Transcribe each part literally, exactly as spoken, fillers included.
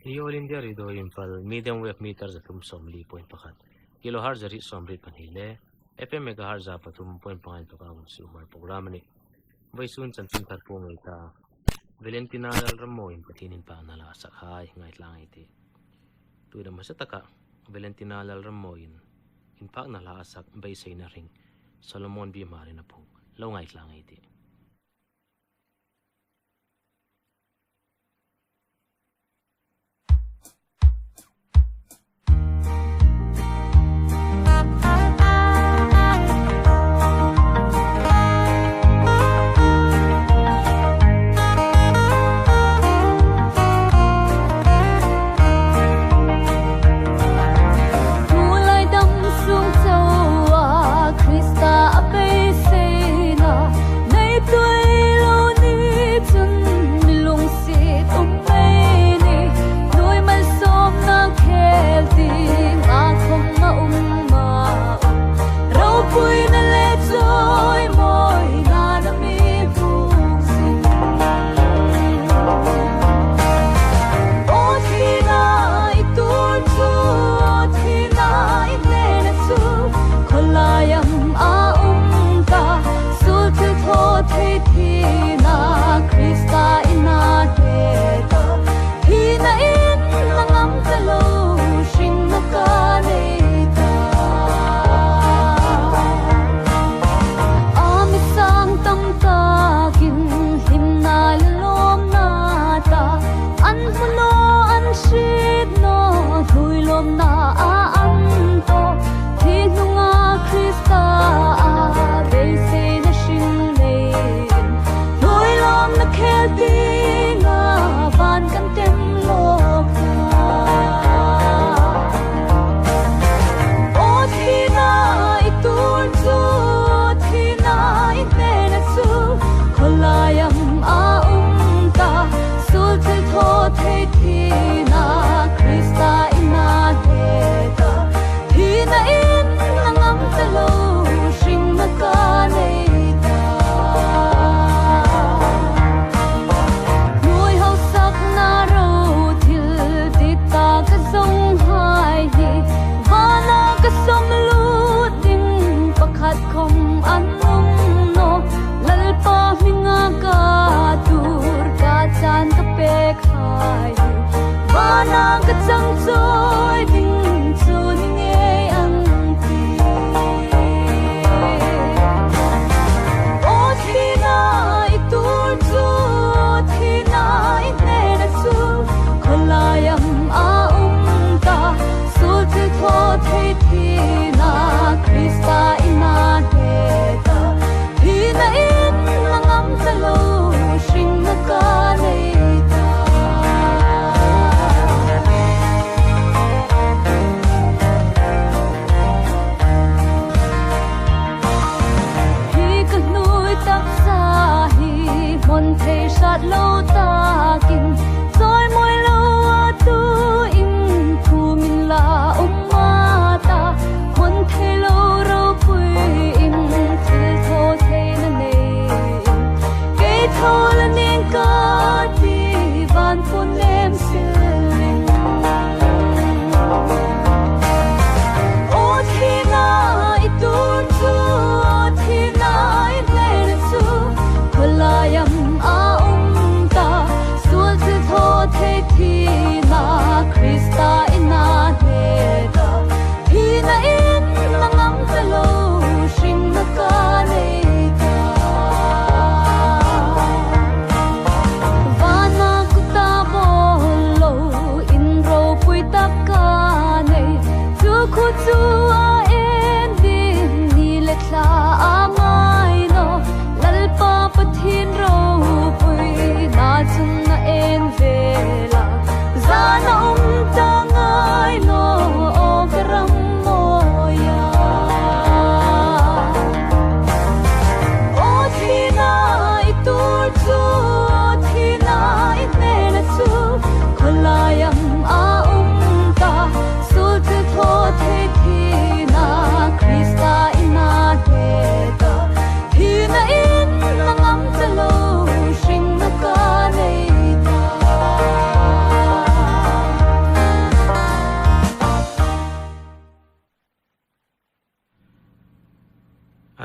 Hi All India Radio Imphal, medium wave meter za thum sawmli point pakhat, kilohertz za riet sawmriet pahni le F M megahertz za pathum point panga inthawka hung siem Hmar program a nih. Vawisun chanchin thar puong ei ta, Valentina Lalrammawiin Pathien inpakna hla a sakhai ngaithla ei tih. Tuin a hmasa taka Valentina Lalrammawiin inpakna hla a sak beiseina hring Solomon B Hmarin a phuok lo ngaithla ei tih.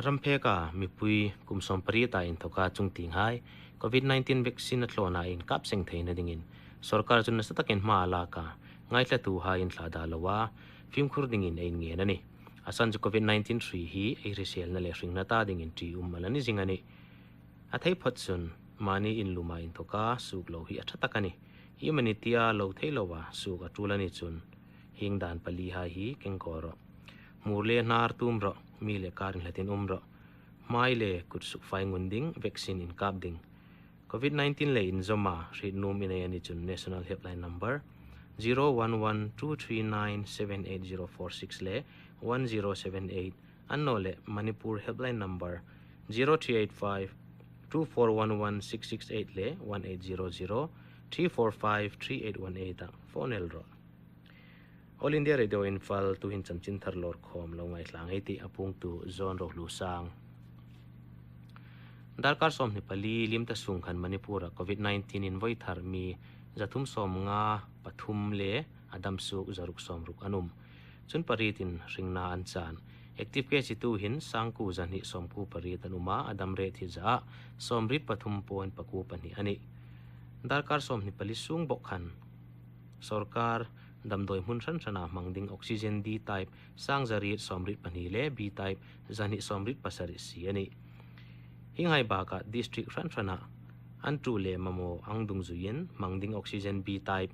Ram pheka mipui kum sawmpariet a inthoka chungtienghai Covid nineteen vaccine a thlawna inkap seng theina dingin sorkar chun nasa takin hma a lak a, ngaithlatuhai inthlada loa fimkhur dingin ei ngen a nih. A san chu Covid nineteen ṭi hi ei hriselna le hringna ta dingin ṭium a la ni zing a nih. A thei phawt chun mani inluma inthoka suok lo hi a ṭha tak a nih. Iemani tia lo thei loa suok a ṭul a ni chun hieng dan palihai hi keng kaw rawh. Hmur le hnar tum rawh, mi le kar inhlatin um rawh. Hmai le kut sukfai ngun ding, vaccine inkap ding. Covid nineteen le inzawma hriet nuom i nei a ni chun National Helpline Number zero one one two three nine seven eight zero four six le one zero seven eight, annawleh Manipur Helpline Number zero three eight five two four one one six six eight le one eight zero zero three four five three eight one eight-a phone el rawh. All India Radio Imphal, tuhin chanchinthar lawr khawm lo ngaithla ngei ei tih, a puongtu John Rohluasang. Darkar sawmhni pali lim ta sung khan Manipur-a Covid nineteen invoi thar mi za thum sawmnga pathum le a dam suok za ruk sawmruk an um. Chun parietin hringna an chan. Active case hi tuhin sangkuo zahni sawmkuo pariet an um a, a dam rate hi za sawmriet pathum point pakuo pahni a nih. Darkar sawmhni pali sung bawk khan sorkar damdawi hmun hran hrana hmang ding oxygen D type sang za riet sawmriet pahni le B type zahni sawmriet pasari si a nih. Hienghai bakah district hran hrana an ṭu le mamaw ang dungzuiin hmang ding oxygen B type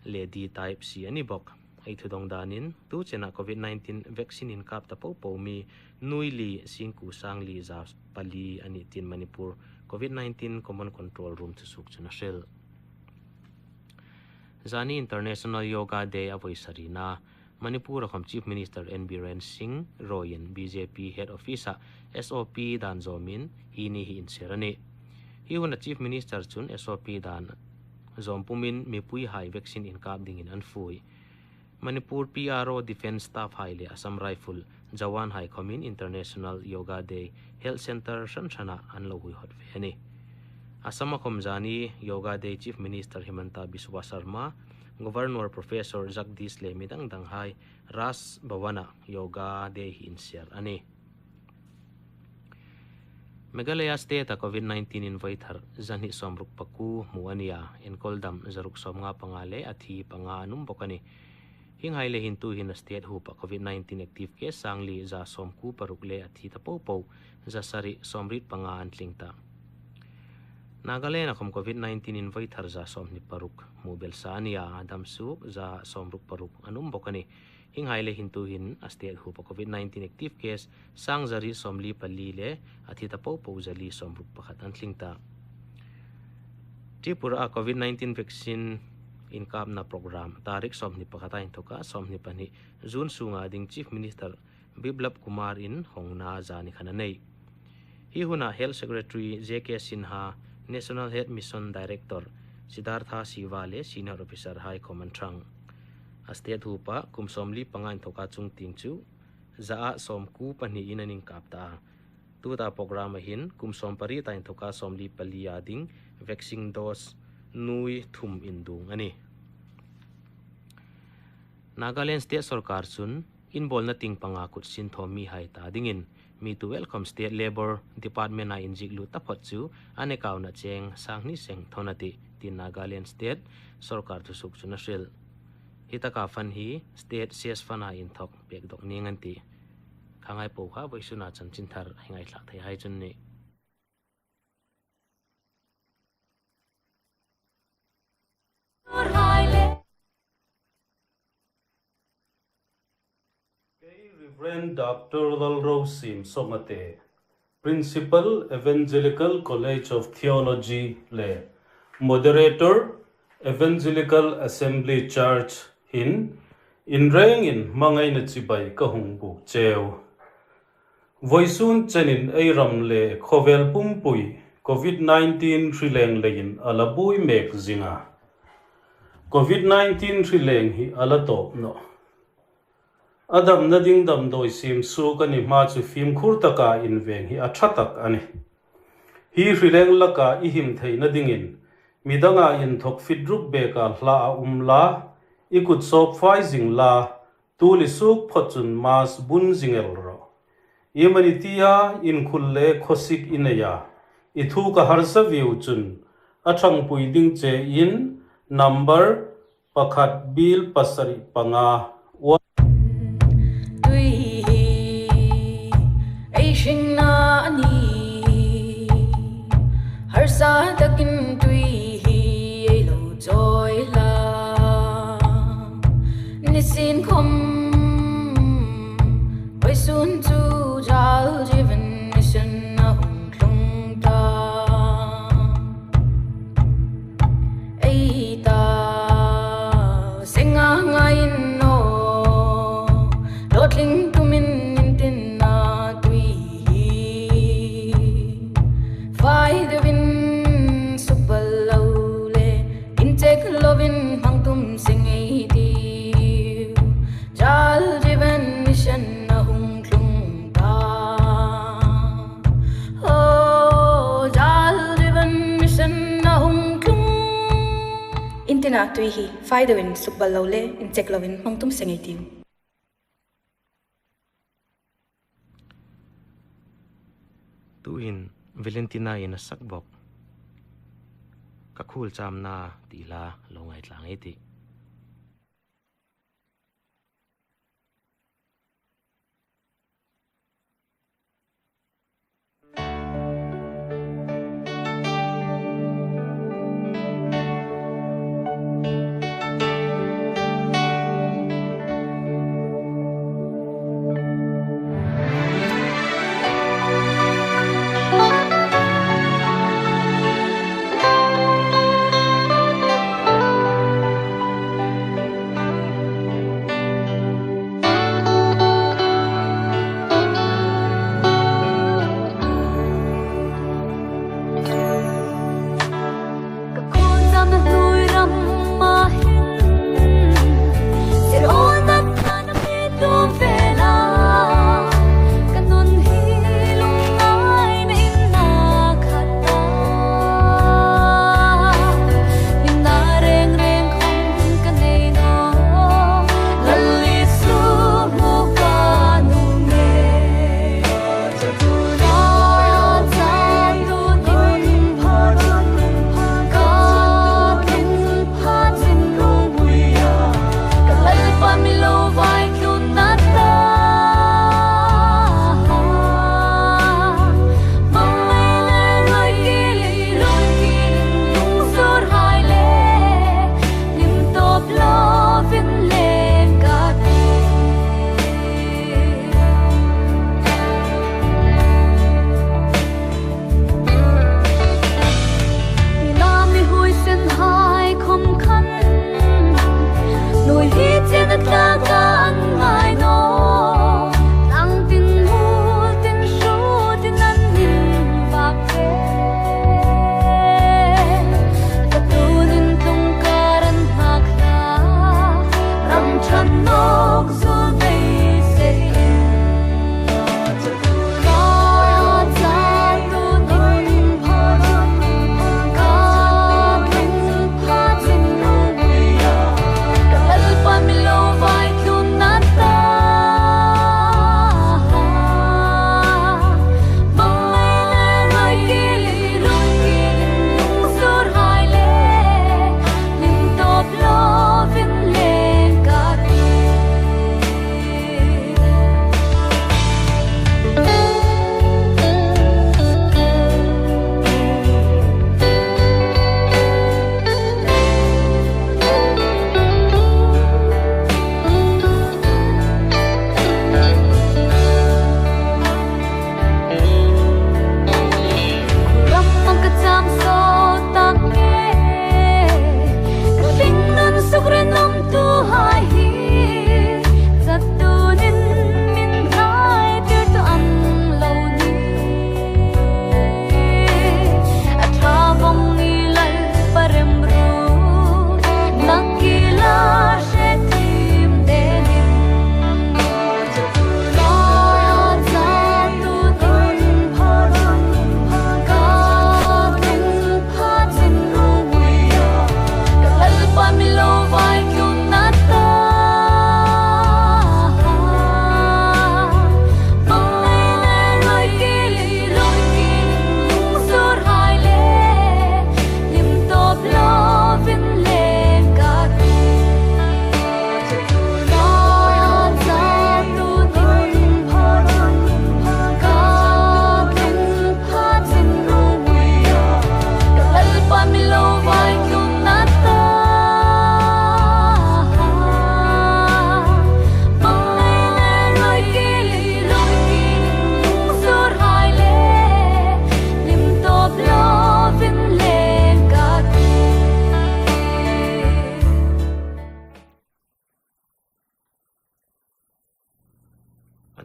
le D type si a ni bawk. Ei thudong danin, tu chena Covid nineteen vaccine inkap ta popo mi nuoi li singkuo sangli za pali a nih tiin Manipur Covid nineteen Common Control Room thusuok chun a hril. Zani International Yoga Day a voi sarina, Manipur-a khawm Chief Minister N Biren Singh rawiin B J P Head Office-a S O P dan zawmin hi ni hi inser a nih. Hi huna Chief Minister chun S O P dan zawm pumin mipuihai vaccine inkap dingin an fui. Manipur P R O, Defence Staff hai le Assam Rifle jawan hai khawmin International Yoga Day Health Centre hran hrana an lo huihawt ve a nih. Assam-a khawm zani Yoga Day Chief Minister Himanta Biswa Sarma, Governor Professor Jagdish le mi dang dang hai Raj Bhavan-a Yoga Day hi inser a nih. Meghalaya State-a Covid nineteen invoi thar zahni sawmruk pakuo hmu a nih a, enkawl dam za ruk sawmnga panga le a thi panga an um bawk a nih. Hienghai le hin tuhin a state huopa Covid nineteen active case sangli za sawmkuo paruk le a thi ta popo za sari sawmriet panga an tling ta. Nagaland-a khawm Covid nineteen invoi thar za sawmhni paruk hmu belsa a nih a, a dam suok za sawmruk paruk an um bawk a nih. Hienghai le hin tuhin a state huopa Covid nineteen active case sang za riet sawmli pali le a thi ta popo za li sawmruk pakhat an tling ta. Tripura-a Covid nineteen vaccine inkapna program tarik sawmhni pakhata inthoka sawmhni pahni June sunga ding Chief Minister Biplab Kumar-in hawngna zani khan a nei. Hi huna Health Secretary J K Sinha, National Health Mission Director Siddhartha Siva le senior officer hai khawm an ṭhang. A state huopa kum sawmli panga inthoka chungtieng chu za a sawmkuo pahni-in an inkap ta a. Tuta program-a hin kum sawmpariet inthoka sawmli pali a ding vaccine dose nuoi thum induong a nih. Nagaland State Sorkar chun inbawlna tieng panga kut sinthaw mihai ta dingin mi tu welcome State Labour Department-a inziek lut taphawt chu an account-a cheng sanghni seng thawn a tih, tiin Nagaland State Sorkar thusuok chun a hril. Hi taka fund hi State Cess Fund-a inthawk pek dawk ning an tih. Khanghai po kha vawisuna chanchinthar hi ngaithlak theihai chun nih. Kei Reverend Doctor Lalrosiem Songate, Principal, Evangelical College of Theology le Moderator, Evangelical Assembly Church hin inrengin hmangaina chibai ka hung buk cheu. Voisun chenin ei ram le khawvel pumpui Covid nineteen hri leng leiin a la buoi mek zing a. Covid nineteen hri leng hi a la tawp nawh. A damna ding damdawi siem suok a ni hma chu fimkhur taka inveng hi a ṭha tak a nih. Hi hri leng laka i him theina dingin midanga inthawk fit ruk beka hla a um la, i kut sawp fai zing la, tu li suok phawt chun mask bun zing el rawh. Iemani tia inkhul le khawsik i nei a, i thu ka harsa vieu chun, a ṭhangpui ding chein number pakhat bil pasari panga. Tui hi ei hringna a nih. Harsa takin tui hi ei lo chawi la. Nisin khom vawisun chu Jal Jeevan Mission a hung tlung ta. Ei ta senga ngai in aw, hlawtling tumin intinna tui hi fai deuin sukbal lo le, inchek lovin hmang tum seng ei tiu. Jal Jeevan Mission a hung tlung ta. Oh, Jal Jeevan Mission a hung tlung. Intinna tui hi fai deuin sukbal lo le, inchek lovin hmang tum seng ei tiu. Tuhin Valentina-in a sak bawk Ka Khuolchamna ti hla lo ngaithla ei tih.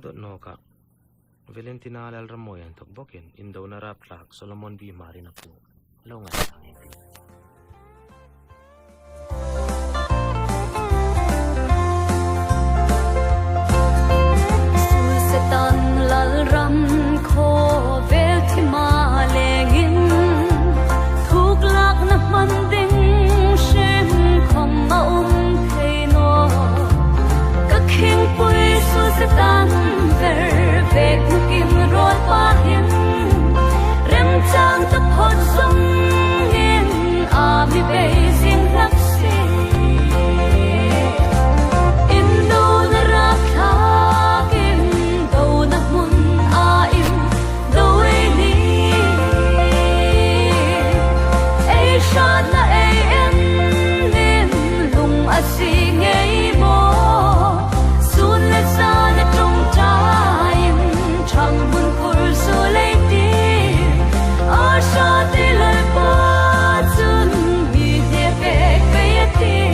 Dot nawk a, Valentina Lalrammawi inthawk bawkin indona rapthlak Solomon B. Hmar-in a puong. Lo ngaithla ei tih. Susetan lalram khawvel thima lengin, thuklakna hman ding hrim khawm a um thei naw. Ka khingpui Susetan ver vek nukin rawlpa hin remchang taphawt zongin a mi bei zing hlak si. Indona rapthlak indona hmuna indo ei ni. Ei hratna ei en nin lung a sie ngei maw? Sun le zan a ṭawngṭaiin ṭhang hmun khur suol ei tih. A hrat ti Lalpa chun mi hne pek pei a tih.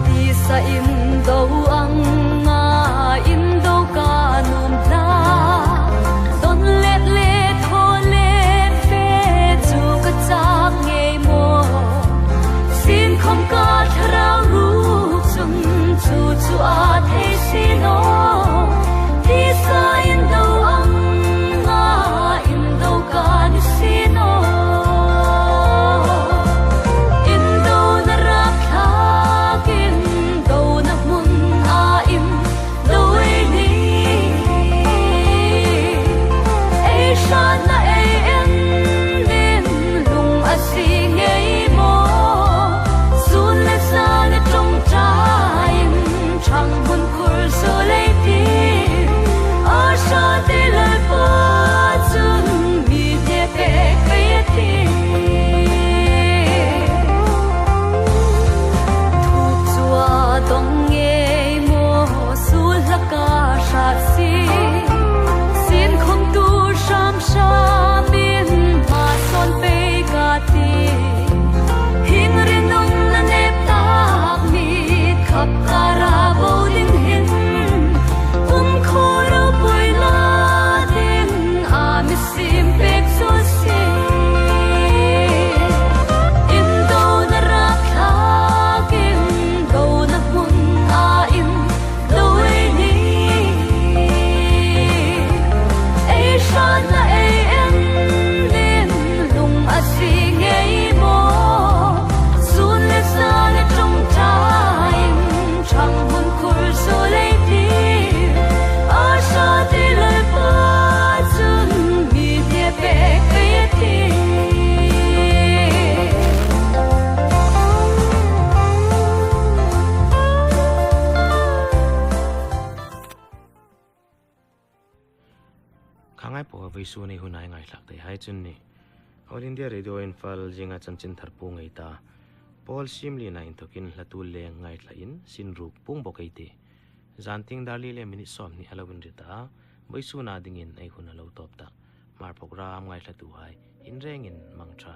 Tisa indo anga indo ka nuom hlak, dawn let le thaw let fe chu ka chak ngei maw? Sien khawm ka thlarau ruok chun chu chu a thei si naw. Tisa indo anga indo ka ni si naw. Indona rapthlak indona hmuna indo ei ni. Ei hratna ei en nin lung a sie ngei maw? Sun le zan a ṭawngṭaiin ṭhang hmun khur suol ei tih. A hrat ti Lalpa chun mi hne pek pei a tih. Thuk chu a dawng ngei maw? Suol hlak a hrat si. Sien khawm tu hram hramin hma sawn pei ka tih. Hieng rinumna nep tak mi khap ka ra bo ding hin, um kho ropuina ding a mi siem pek suol si. Indona rapthlak indona hmuna indo ei ni. Ei hratna ei en nin lung a sie ngei maw? Sun le zan a ṭawngṭaiin ṭhang hmun khur suol ei tih. A hrat ti Lalpa chun mi hne pek pei a tih. Khanghai po vawisun ei hun a ngaithlak te hai chun ni. All India Radio Imphal zinga chanchin thar puong ei ta. Paul Simlien-a inthokin hlatu leng ngaithlain sin ruk puong bawk ei tih. Zan tieng dar li le minute sawmhni a lo inri ta. Vawisuna dingin ei hun a lo tawp ta. Hmar program ngaithlatuhai, in rengin mangṭha.